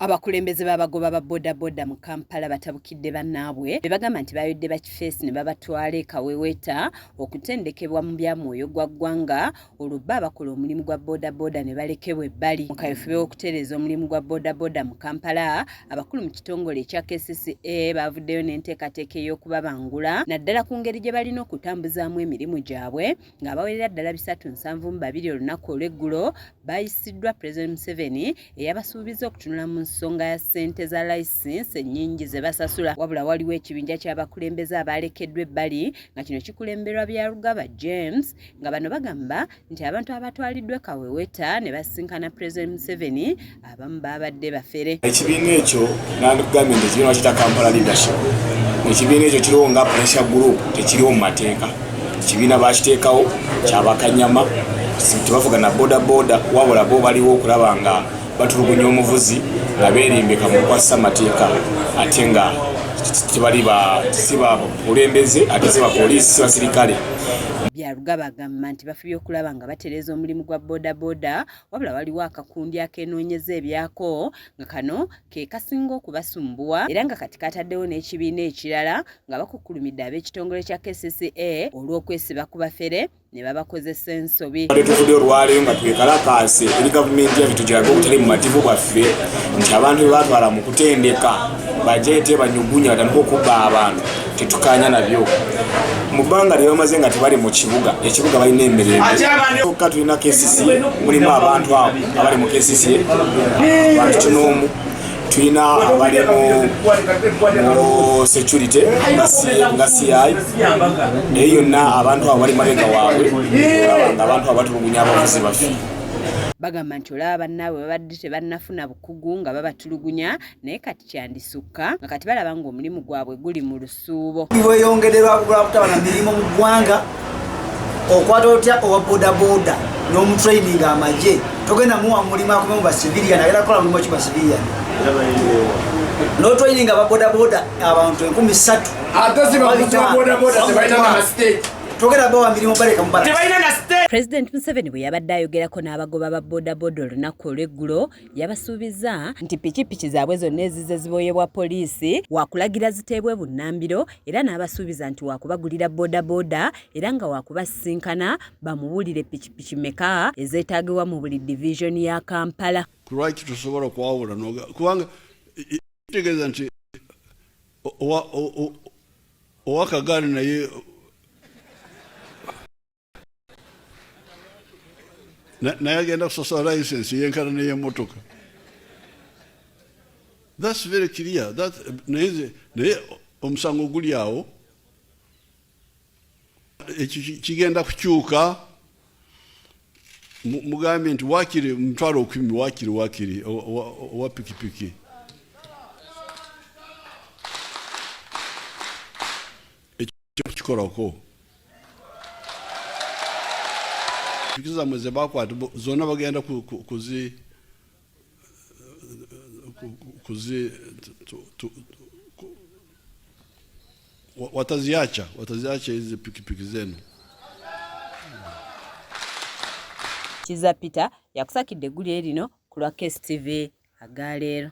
Abakulembeze b'abagoba ba bodaboda mu Kampala batabukidde bannaabwe be bagamba nti bayodde bakifeesi ne babatwala e Kaweweta okutendekebwa mu bya mwoyo gwa ggwanga, olwo bo abakola omulimu gwa bodaboda ne balekebwa ebbali. Mu kaweefube w'okutereeza omulimu gwa bodaboda mu Kampala, abakulu mu kitongole ekya KCCA baavuddeyo n'enteekateeka ey'okubabangula naddala ku ngeri gye balina okutambuzaamu emirimu gyabwe ng'abawerera ddala 372 olunaku olw'eggulo bayisiddwa Pulezidenti Museveni eyabasuubizza okutunula mu nsonga ya ssente za layisinsi ennyingi ze basasula. Wabula waliwo ekibinja ky'abakulembeze abaalekeddwa ebbali nga kino kikulemberwa Byarugaba James nga bano bagamba nti abantu abatwaliddwa e Kaweweta ne basisinkana Pulezidenti Museveni abamu baabadde bafere. Ekibiina ekyo nandikugambye nti ekibiina bakiyita Kampala Leadership. Ekibiina ekyo kiriwo nga pressure group, tekiriwo mu mateeka. Ekibiina bakiteekawo kyabakanyama, tebavuga na bodaboda, wabula bo baliwo okulaba nga batulugunya omuvuzi nga beerimbika mu kukwasisa amateeka, ate nga tebali si bakulembeze, ate si bapoliisi, si basirikale. Byarugaba agamba nti bafubye okulaba nga batereeza omulimu gwa bodaboda, wabula waliwo akakundi akenoonyeza ebyako nga kano ke kasinga okubasumbuwa era nga kati kataddewo n'ekibiina ekirala nga bakukkulumidde ab'ekitongole kya KCCA olw'okwesiba ku bafere ne babakozesa ensobi. Tuvudde olwaleero nga twekalakaase eri gavumenti yaffe tugirage obutali bumativu bwaffe nti abantu be batwala mu kutendeka bajeete banyugunya batandika okubba abantu, tetukaanya nabyo. Mu bbanga lye bamaze nga tebali mu kibuga, ekibuga balina emirembe. Kyokka tulina KCCA, mulimu abantu abo abali mu KCCA bantu kinoomu, tulina abali mu security nga CI, naye yonna abantu abo bali mabega waabwe olaba nga abantu abo batulugunya abavuzi baffe. Bagamba nti olaba bannaabwe babadde tebannafuna bukugu nga babatulugunya, naye kati kyandisukka nga kati balaba ng'omulimu gwabwe guli mu lusuubo. Bweyongedde lwa butaba na mirimu mu ggwanga. Okwata otya owa bodaboda n'omutraininga amagye? Togenda muwa mulimu akome mu basivilian, agenda kukola mulimu ki basivilian? N'otraininga aba bodaboda abantu 3000, ate si bavuzi ba bodaboda tebalina na state, togenda bawa mirimu, baleka mu balasi. Tebalina na state. President Museveni bwe yabadde ayogerako n'abagoba ba bodaboda olunaku olw'eggulo, yabasuubizza nti pikipiki zaabwe zonna ezizze ziboyebwa poliisi waakulagira ziteebwe bunnambiro, era n'abasuubiza nti waakubagulira bodaboda era nga waakubasisinkana bamubuulire pikipiki meka ezeetaagibwa mu buli divizoni ya Kampala. Lwaki tosobola kwawula? Kubanga kitegeeza nti owakagaali naye naye agenda kusasula license yenkana ney'emmotoka. That's very clear that, naye naye omusango guli awo, ekyo kigenda kukyuka. Mugambye nti wakiri 10,000, wakiri owa pikipiki ekyo kikolako piki zammwe ze bakwata zonna bagenda kuzi wataziacha hizi pikipiki zenu. Kiza Peter yakusakidde eggulire lino ku lwa KSTV agaleero.